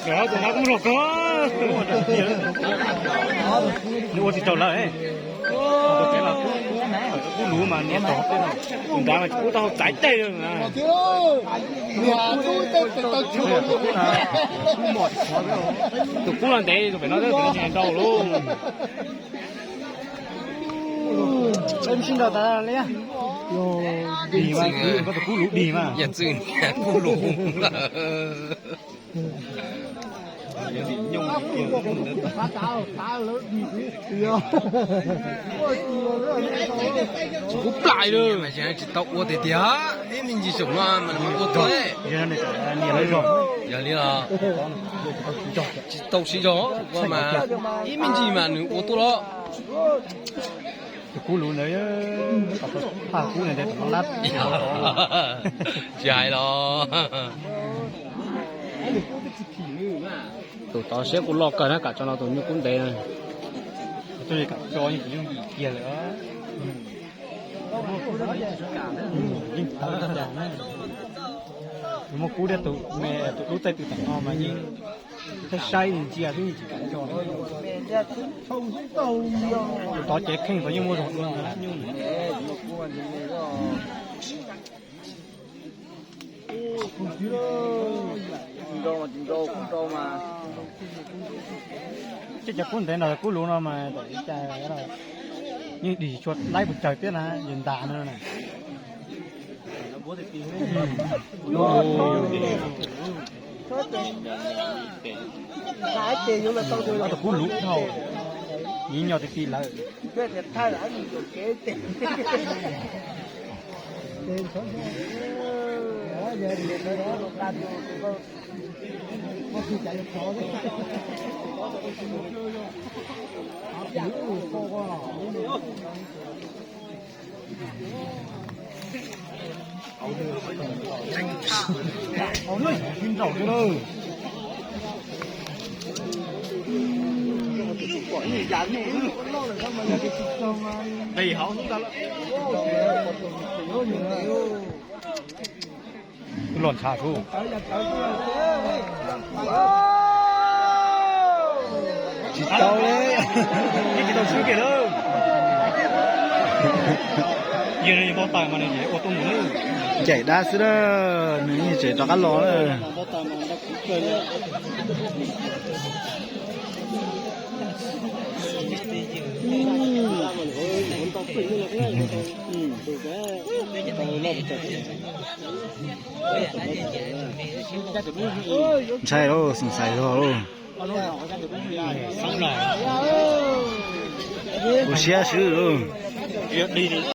Tus no kuj loj kawg. Nws ua tsis tau lawm. Tus pem mas kub, kub luv mas niam tod tej no, tus nrad mas kub taub hau txaiv tej li na. Tus kub no ntev, tus pem no tsis nrau lauj. Dig mas, koj tus kub luv dig mas. Yam txwj niag kub luv lawm. Kub plaim li mas tsis tau ua tiag tiag, ib me ntsis saum no mas nws ua tuaj. Yog li los tsis tau siv zog ua mas ib me ntsis mas nws ua tuaj los. Tus kub luv ntawd, phaj kub ntawd tes tom no lab. Tsis hais los. Tus tod siab kuj loj kawg na, kam tso no tus nyuj kub ntev na. Txoj li kam tso yeej tsis yooj yim kiag lawm. Yeej tawv cas na. Muaj kub thiab tus me tus dub tej tw tom no mas yeej saib saib ntsia xwb yeej tsis kam tso. Tus tod cev kheej tod yeej muaj zog dua ntawd nyuj. Tej cov kub ntev no kub luv no mas yeej dig tsis tshua laib pes tsawg thiab na, yus ntas no na. Ob tug kub luv dhau, nyiv nyog ti ti lawm. Los ntshav sub. Tsis tau li. Yeej tsis tau swb kiag lawm. Yog nws npau taws mas nws ua tuaj mus. Ncaim dab xwb na, nws yeej tseem rov qab los na. Ntshai lauj, xoom xais zog lauj. Ua siab swb lauj.